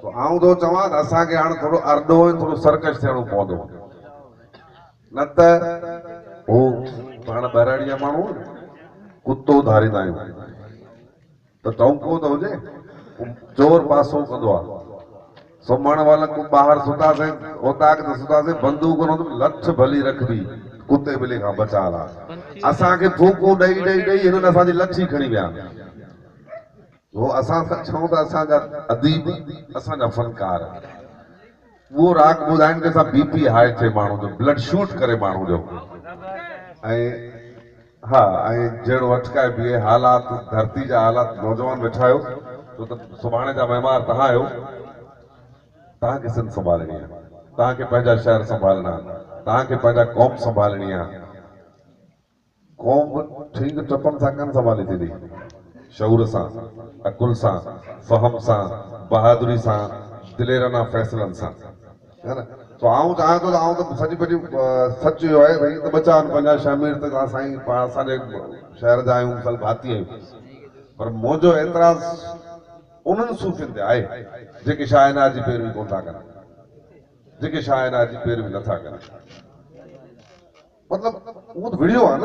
سو آئون ٿو چوان ته اسان کي هاڻ ٿورو ارڏو ۽ ٿورو سرڪش ٿيڻو پوندو، نه ته هو پاڻ ٻهراڙي جا ماڻهو ڪتو ڌاريندا آهيون ته چونڪو ته هجي، چور پاسو ڪندو آهي. سمهڻ مهل ڪو ٻاهر ستاسين، اوطاق تي ستاسين، بندوق نه هوندي لٺ ڀلي رکبي ڪتي ٻلي کان بچاء لاء. اسان کي ڦوڪون ڏئي ڏئي ڏئي هنن اسان جي لٺ ئي کڻي ويا آهن. هو اسان سان چئون ته اسان جا اديب، اسان جا فنڪار اهو راڳ ٻڌائين جنهن سان بي پي هاء ٿئي ماڻهو جو، بلڊ شوٽ ڪري ماڻهو جو ۽ ها ۽ جهڙو اٽڪائي بيهي حالات ڌرتي جا حالات نوجوان ويٺا آهيو ڇو ته سڀاڻي جا معمار توهان آهيو توهان کي سنڌ سنڀالڻي آهي توهان کي پنهنجا شهر سنڀالڻا آهن توهان کي پنهنجا قوم سنڀالڻي آهي قوم به ٺينگ ٽپن سان ڪانه سنڀالي ٿيندي. شعور سان، عقل سان، فهم سان، بهادري سان، دليرانه فيصلن سان. ها نه؟ سو آئون چاهيان ٿو ته آئون ته سڄي پڄي سچ اهو آهي ته هي ته ٻه چار 50 شهمير ته اسان سائين پاڻ اسان جي شهر جا آهيون مثال ڀاتي آهيون پر منهنجو اعتراض انهن صوفين تي آهي جيڪي شاهه عنايت جي پيروي ڪونه ٿا ڪن، جيڪي شاهه عنايت جي پيروي نٿا ڪن. مطلب اهو ته وڙهيو آهي نه.